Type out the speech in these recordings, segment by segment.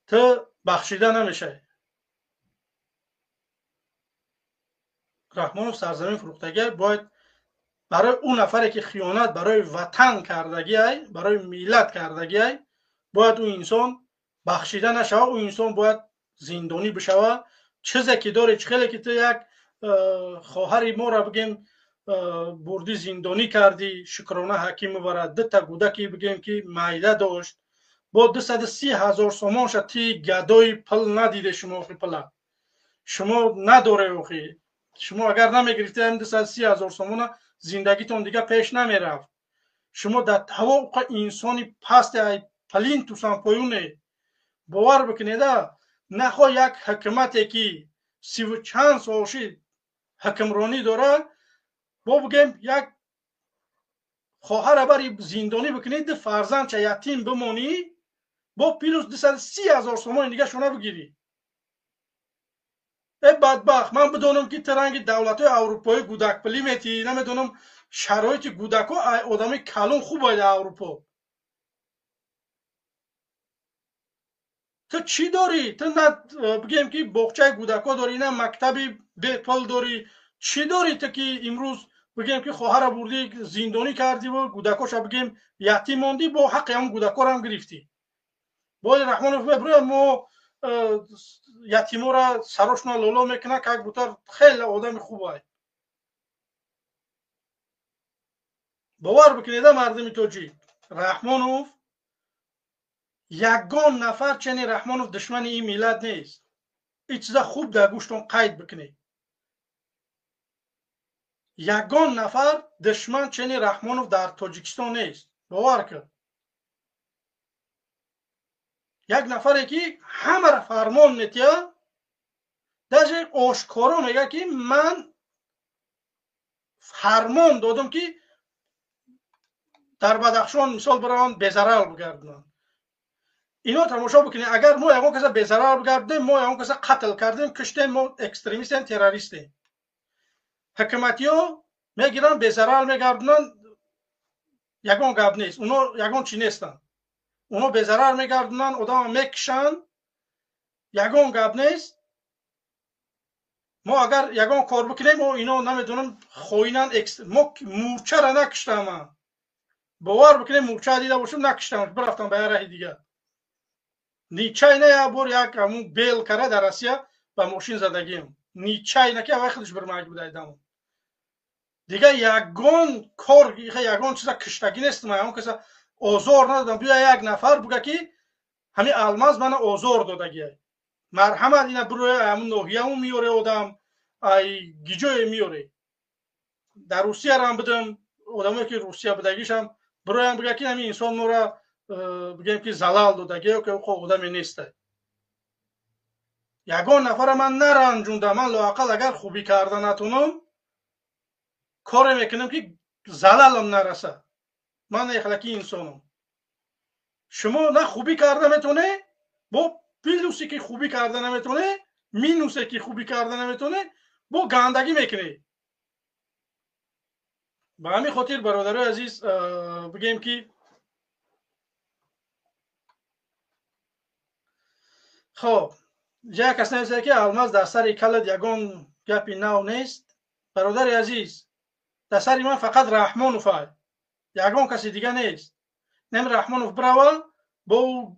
Ту бахшида намешавӣ. Раҳмонов сарзамин фурӯхтагиай, бояд барои ӯ нафаре ки хиёнат барои ватан кардагиай, барои миллат кардагиай, бояд ӯ инсон бахшида нашава, ӯ инсон бояд зиндонӣ бишава. Чизе ки дорӣ, чӣ хеле ки ту як хоҳари моро бигем бурдӣ зиндонӣ кардӣ, Шукрона Ҳакимовара, дута гудаки бигем ки майда дошт, бо 230 000 сомонша ти гадои пул надиде шумо, охи пула шумо надоре, охи шумо агар намегирифтед 230 000 сомона зиндагитон дига пеш намерафт. Шумо дар тавоқа инсони пасте, ай плинтусан поюне. Бовар бикунеда, нахо як ҳукумате ки 30 чанд сол шид ҳукмронӣ дорад, бо бигем як хоҳара бари зиндонӣ бикунед, ду фарзандча ятим бимонӣ, бо плюс 230 000 сомони дига шуна бигирӣ. Э бадбахт, ман бидонам ки ту ранги давлатҳои аврупоӣ гудакпулӣ метиҳӣ, намедонам шароити гудако одамои калон хуб ай дар Аврупо. Ту чӣ дорӣ? Ту на бигем ки боғчаи гудако дорӣ, на мактаби бепул дорӣ. Чӣ дорӣ ту ки имрӯз бигем ки хоҳара бурдӣ зиндонӣ кардиву гудакоша бигем ятим мондӣ, бо ҳаққи ҳамон гудакорам гирифтӣ? Бои Раҳмонов мебурӯяд, мо ятимора сарошона лоло мекунад, как будто хеле одами хуб ай. Бовар бикунеда, мардуми тоҷик, Раҳмонов ягон нафар чени Раҳмонов душмани ин миллат нест. Ин чиза хуб дар гӯштон қайд бикунед. Ягон нафар душман чени Раҳмонов дар Тоҷикистон нест. Бовар кун, як нафаре ки ҳамаро фармон метиҳад, даже ошкоро мегӯяд ки ман фармон додам ки дар Бадахшон мисол бираванд, безарар бигардонанд. Ино тамошо бикунед, агар мо ягон каса безарар бигардем, мо ягон каса қатл кардем, куштем, мо экстремистем, террористем. Ҳукуматиҳо мегиранд, безарар мегардонанд, ягон гап нест, уно ягон чӣ нестанд. Уно безарар мегардонанд, одама мекушанд, ягон гап нест. Мо агар ягон кор бикунем, мо ино намедонам хоинанд. Мо мурчара накуштам, ман бовар бикунем, мурча дида бошам, накуштам, бирафтам ба як раҳи дигар. Нечаянно як бор як ҳамун белкара дар Россия ба мошин задагием, нечаянно, ки аввай худаш бирмак буда айдамон. Дигар ягон кор, ягон чиза куштагӣ нестам, ягон каса озор надодам. Биё як нафар буга ки ҳамин Алмаз мана озор додагия. Марҳамат, ина бироя, ҳамун ноҳиямо меёре, одам ай гиҷое меёре. Дар Русиярам будам, одамое ки Русия будагишам бироям, буга ки ҳамин инсон мора бигем ки залал додагия, ки одаме неста. Ягон нафара ман наранҷундам. Ман лоақал агар хубӣ карда натонам, коре мекунам ки залалам нараса. Ман эхлаки инсонам. Шумо на хубӣ карда метоне, бо плюсе ки хубӣ карда наметоне, минусе ки хубӣ карда наметоне, бо гандагӣ мекунӣ. Ба ҳамин хотир, бародарои азиз, бигем ки хоб, як кас нависад ки Алмаз, дар сари калат ягон гапи нав нест. Бародари азиз, дар сари ман фақат Раҳмонов ай, ягон каси дига нест. Нем Раҳмонов бирава, бо ӯ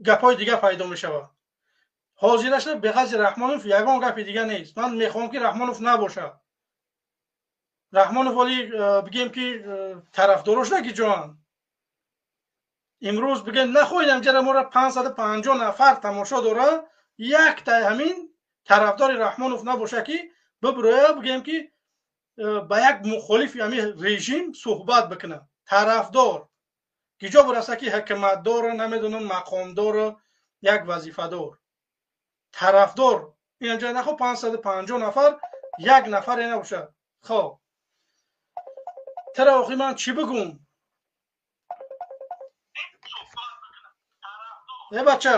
гапҳои дига пайдо мешавад. Ҳозираша беғази Раҳмонов ягон гапи дига нест. Ман мехоҳам ки Раҳмонов набошад. Раҳмонов оли бигем ки тарафдорош наки ҷоанд имрӯз бигем нахоҳидам ҷара моро 550 нафар тамошо дора, яктай ҳамин тарафдори Раҳмонов набоша ки бибироя, бигем ки ба як мухолифи ҳамин режим суҳбат бикунад. Тарафдор киҷо бираса ки ҳукуматдору, намедонам, мақомдору, як вазифадор тарафдор инҷа нахо 550 нафар як нафаре набошад. Хоб, тара охи ман чӣ бигӯм? Э бача,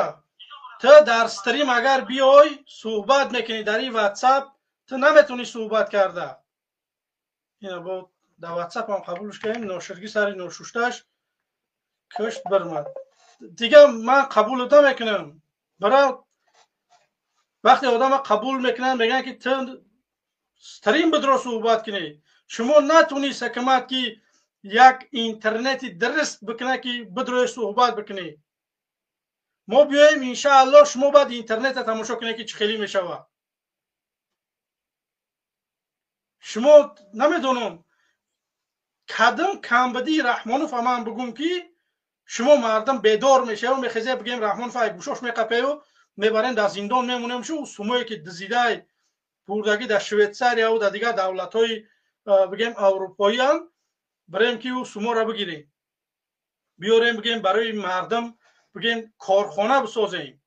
ту дар стрим агар биёй, суҳбат мекунӣ, дар ин ватсап ту наметавонӣ суҳбат карда. Ина бо дар ватсапам қабулш кардем. Ноширгӣ сари ношушташ кушт бирмад. Дига ман қабул намекунам. Бара вақте одама қабул мекунанд, мегӯянд, ки ту стрим бидро, суҳбат кунӣ. Шумо натунист, ҳукумат, ки як интернети дуруст бикунад, ки бидрои суҳбат бикунӣ. Мо биёем, иншааллоҳ, шумо баъд интернета тамошо кунед, ки чӣ хелӣ мешавад. Шумо намедонам, кадом камбудии Раҳмонов ман бигӯм, ки шумо мардум бедор мешаву мехезед, бигем, Раҳмонов ай гӯшош меқапею мебарем, дар зиндон мемонем. Шу сумое ки дизидай, бурдагӣ дар Швейтсарияву дар дигар давлатҳои, бигем, аврупоиам, бирем, ки ӯ суморо бигирем, биёрем, бигем, барои мардум, бигем, корхона бисозем,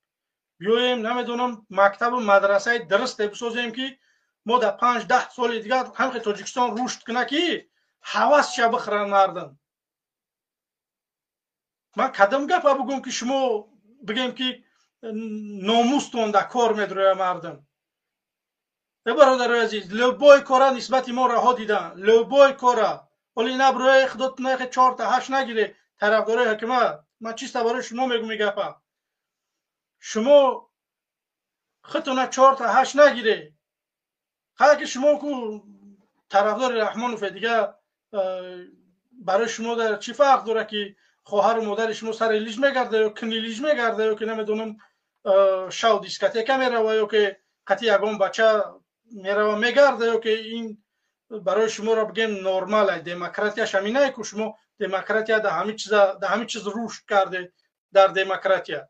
биёем, намедонам, мактабу мадрасаи дурусте бисозем, ки мо дар 5-10 соли дигар ҳамхе Тоҷикистон рушд кунад, ки ҳавасша бихӯранд мардум. Ман кадом гапа бигӯм, ки шумо, бигем, ки номустон дар кор медрояд мардум? Э, бародарои азиз, любой кора нисбати мо раҳо дидан, любой кора. Оли наброи худотунахе чорта ҳашт нагире, тарафдорои ҳукумат. Ман чиста барои шумо мегӯм и гапа. Шумо худтона чорта ҳашт нагире, ки шумо ку тарафдори Раҳмонове. Дига барои шумо дар чӣ фарқ дорад, ки хоҳару модари шумо сари лиж мегарда ё кини лиж мегарда, ё ки, намедонам, шав дискотека мерава, ё ки қатъи ягон бача мерава, мегарда, ё ки ин барои шуморо, бигем, нормал. Демократияш ҳаминае ку. Шумо демократия да ҳамин чиз рушд карде дар демократия.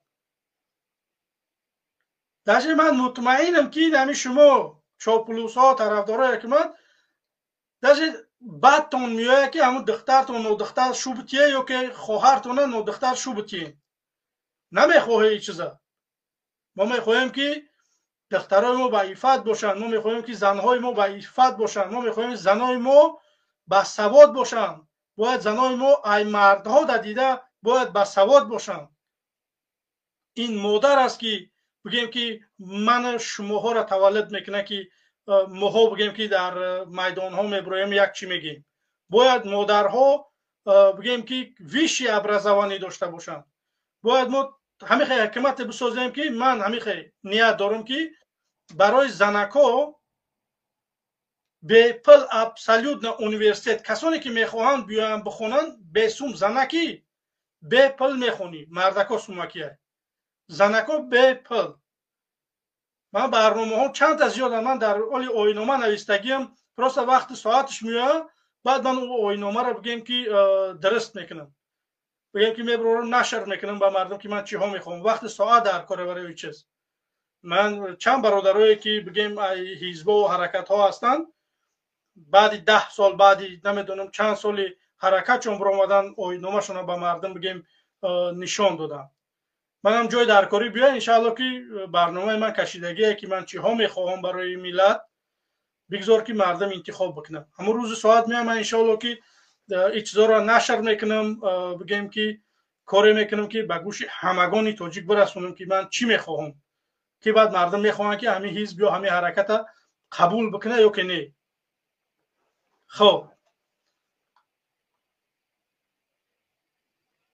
Даже ман мутмаинам, ки ҳамин шумо чоплусҳо, тарафдорои ҳукумат, даже баъдтон меояд, ки ҳамун духтартон нодухтар шу битие ё ки хоҳартона нодухтар шу битие. Намехоҳе ин чиза. Мо мехоҳем, ки духтарои мо ба иффат бошанд. Мо мехоҳем, ки занҳои мо ба иффат бошанд. Мо мехоҳем, занои мо басавод бошанд. Бояд занои мо ай мардҳо да дида бояд басавод бошанд. Ин модар аст, ки, бигем, ки мана шумоҳоро таваллуд мекунад, ки моҳо, бигем, ки дар майдонҳо мебироем, як чӣ мегем. Бояд модарҳо, бигем, ки высшее образование дошта бошанд. Бояд мо ҳамихе ҳукумате бисозем, ки ман ҳамихе ният дорам, ки барои занакҳо бепул абсолютно университет, касоне ки мехоҳанд биёянд бихонанд бесум. Занакӣ бепул мехонӣ, мардако сумакия, занако бепул. Ман барномаҳо чандта зиёдам, ман дар оли оинома навистагиам. Просто вақти соаташ меояд, баъд ман ӯ оиномаро, бигем, ки дуруст мекунам, бигем, ки мебарорам, нашр мекунам ба мардум, ки ман чиҳо мехоҳам. Вақти соат дар кора барои чиз. Ман чанд бародарое, ки, бигем, ҳизбову ҳаракатҳо ҳастанд, баъди 10 сол, баъди намедонам чанд соли ҳаракатшон биромадан, оиномашонро ба мардум, бигем, нишон доданд. Манам ҷои даркорӣ биёя, иншаалло, ки барномаи ман кашидагие, ки ман чиҳо мехоҳам барои миллат, бигзор, ки мардум интихоб бикунад. Ҳамон рӯзи соат меоям, ман, иншоалло, ки ин чизоро нашр мекунам, бигем, ки коре мекунам, ки ба гӯши ҳамагони тоҷик бирасонам, ки ман чӣ мехоҳам, ки баъд мардум мехоҳанд, ки ҳамин ҳизб ё ҳамин ҳараката қабул бикунад ё ки не. Хоб.